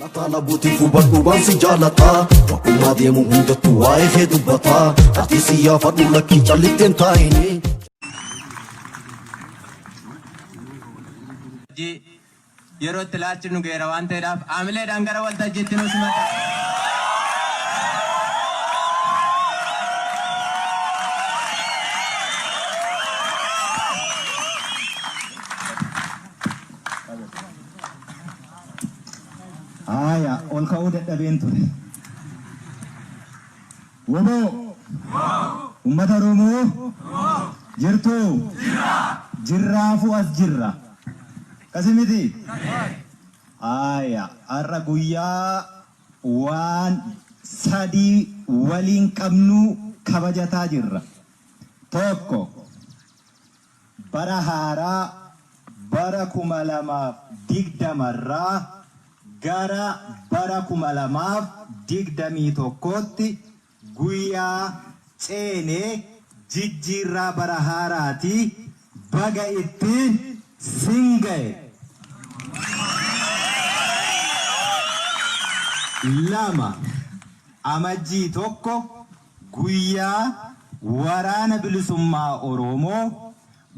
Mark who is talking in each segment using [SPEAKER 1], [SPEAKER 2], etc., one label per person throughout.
[SPEAKER 1] Lataa labuutiif hubadhu waan si jaalataa Bakkummaa deemu hundattuu waa'ee kee dubbataa Ati si yaafadhu lakkii callitteen taa'ini.
[SPEAKER 2] Yeroo itti ilaalchi nu geera waan ta'eedhaaf haamileedhaan gara waltajjiitti nu simata.
[SPEAKER 3] Haaya, ol ka'uu dadhabeen ture. Woboo! Ummata Oromoo! Jirtuu? Jirraafuu as jirra. Akkasii miti? Haaya, har'a guyyaa waan sadii waliin qabnu kabajataa jirra. Tokko, bara haaraa bara 2020 irraa gara bara 2021tti guyyaa ceene, jijjiirraa bara haaraati, baga ittiin sin ga'e. Lama, Amajjii 1 guyyaa Waraana Bilisummaa Oromoo,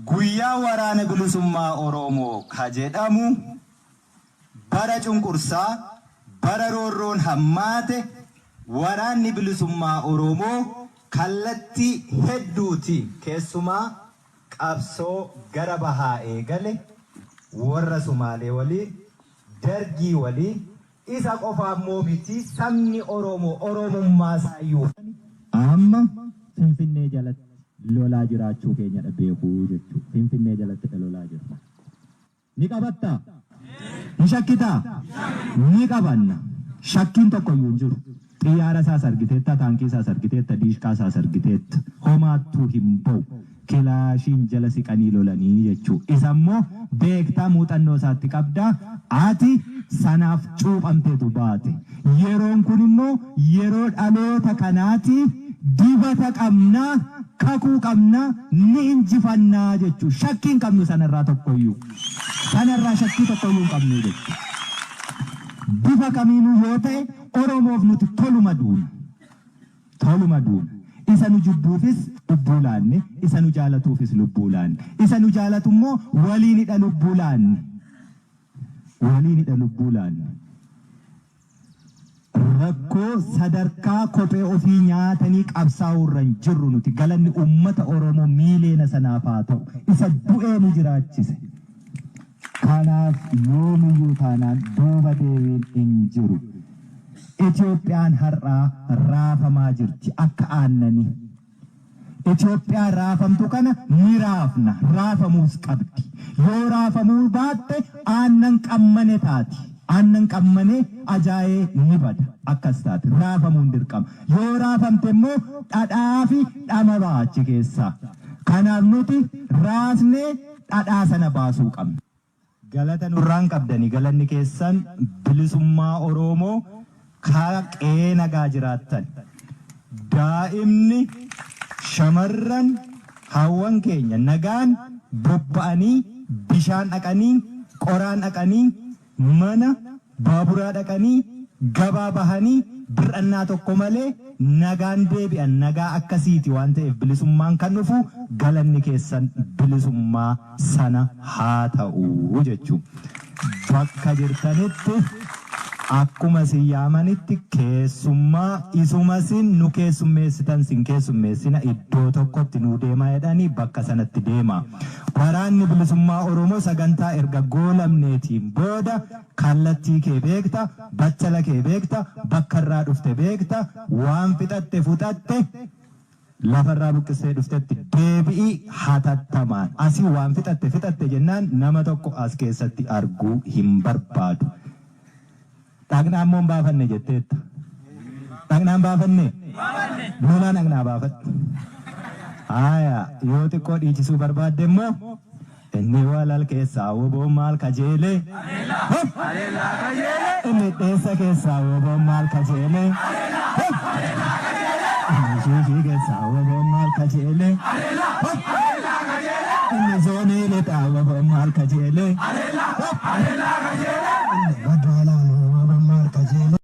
[SPEAKER 3] Guyyaa Waraana Bilisummaa Oromoo ka jedhamu bara cunqursaa, bara roorroon hammaate Waraanni Bilisummaa Oromoo kallattii hedduutiin keessumaa qabsoo gara bahaa eegale warra Sumaalee waliin, Dargii waliin, isa qofa ammoo miti, sabni Oromoo Oromummaa isaayyuu Amma Finfinnee jalatti lolaa jiraachuu keenyadha beekuu jechuudha. Finfinnee jalattidha lolaa jirra. Ni qabattaa? Ni shakkitaa? Ni qabanna. Shakkiin tokkoyyuu hin jiru. Xiyyaara isaas argiteetta, taankii isaas argiteetta, diishqaa isaas argiteetta. Homaattuu hin ba'u. Kilaashiin jala siqanii lolanii jechuu. Isa immoo beektaa, muuxannoo isaatti qabda. Ati sanaaf cuuphamteetu baate. Yeroon kun immoo yeroo dhaloota kanaati. Dibata qabna, kakuu qabna, ni injifanna jechuu. Shakkii hin qabnu sanarraa tokkoyyuu. Sanarraa shakkii tokkoyyuu hin qabnu jechuu. Bifa kamiinuu yoo ta'e Oromoof nuti toluma duuna. Toluma duuna. Isa nu jibbuufis lubbuu laanne, isa nu jaalatuufis lubbuu laanne. Isa nu jaalatu immoo waliinidha lubbuu laanne. Waliinidha lubbuu laanne. Rakkoo sadarkaa kophee ofii nyaatanii qabsaa'uu irra hin jirru nuti. Galanni uummata Oromoo miiliyoona sanaaf haa ta'u. Isa du'ee nu jiraachise. Kanaaf yoomiyyuu taanaan duuba deebiin hin jiru. Itoophiyaan har'aa raafamaa jirti akka aannanii. Itoophiyaa raafamtu kana ni raafna, raafamuus qabdi. Yoo raafamuu baatte aannan qammane taati. Aannan qammane ajaa'ee ni bada. Akkas taati. Raafamuun dirqama. Yoo raafamte immoo dhadhaa fi dhama ba'a achi keessaa. Kanaaf nuti raasnee dhadhaa sana baasuu qabna. Galata nurraa hin qabdani, galanni keessan bilisummaa Oroomoo ka qe'ee nagaa jiraattan. Daa'imni, shamarran, haawwan keenya nagaan bobba'anii bishaan dhaqanii, qoraan dhaqanii, mana baaburaa dhaqanii, gabaa bahanii bir'annaa tokko malee nagaan deebi'an, nagaa akkasiiti waan ta'eef bilisummaan kan dhufu, galanni keessan bilisummaa sana haa ta'u jechuu. Bakka jirtanitti akkuma isin yaamanitti keessummaa isuma isin nu keessummeessitan sin keessummeessina, iddoo tokkotti nuu deemaa jedhanii bakka sanatti deemaa. Waraanni Bilisummaa Oromoo sagantaa erga goolamneetiin booda kallattii kee beekta, battala kee beekta, bakka irraa dhufte beekta, waan fixatte fuxatte, lafarraa buqqistee dhuftetti deebi'i hatattamaan. Asii waan fixatte fixatte jennaan nama tokko as keessatti arguu hin barbaadu. Dhaqnaa immoo hin baafanne jetteetta. Dhaqnaa hin baafannee? Lolaa dhaqnaa baafadhu. Haaya, yoo xiqqoo dhiichisuu barbaadde immoo inni walal keessaa woboon maal kajeelee? Inni dheessa keessaa woboon maal kajeelee? Inni shiishii keessaa woboon maal kajeelee? Inni zoonii lixaa woboon maal kajeelee? Inni madaalaa.